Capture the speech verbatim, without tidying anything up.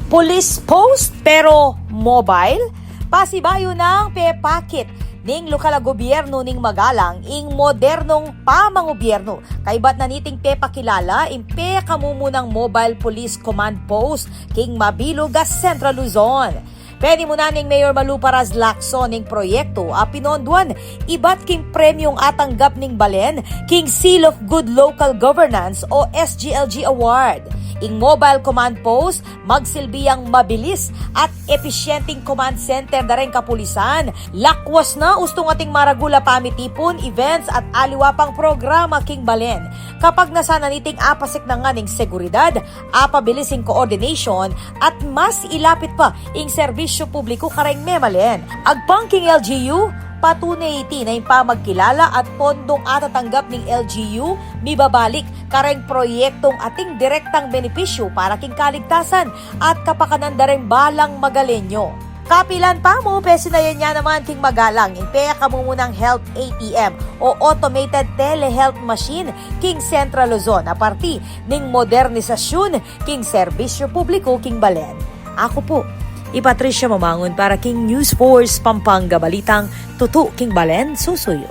Police post pero mobile? Pasibayu nang pepakit ning lokal a gobyernu ning Magalang ing modernong pamangobyernu. Kaybat na niting pepakilala ing pekamumunang mobile police command post king mabilug a Central Luzon. Penimunan ning Mayor Malu Paras Lacson ing proyektu a pinonduan ibat king premyung atanggap ning balen king Seal of Good Local Governance o S G L G Award. Ing mobile command post magsilbi yang mabilis at episyenteng command center da reng kapulisan. Lakwas na ustung ating maragul a pamitipun, events at aliwa pang programa king balen. Kapag nasanan iting apasiknangan ing seguridad, apabilis ing coordination at mas ilapit pa ing serbisyu publiku kareng memalen. Agpang king L G U, patune iti na ing pamagkilala at pondong atatanggap ning L G U mibabalik kareng proyektung ating direktang benepisyu para king kaligtasan at kapakanan da reng balang Magalenyo. Kapilan pa mu, pesinayan ya naman king Magalang ing pekamumunang health A T M o automated telehealth machine king Central Luzon a parti ning modernisasyun king serbisyu publiku king balen. Aku pu, i Patricia Mamangun para king News Force Pampanga, balitang tutu king balen susuyu.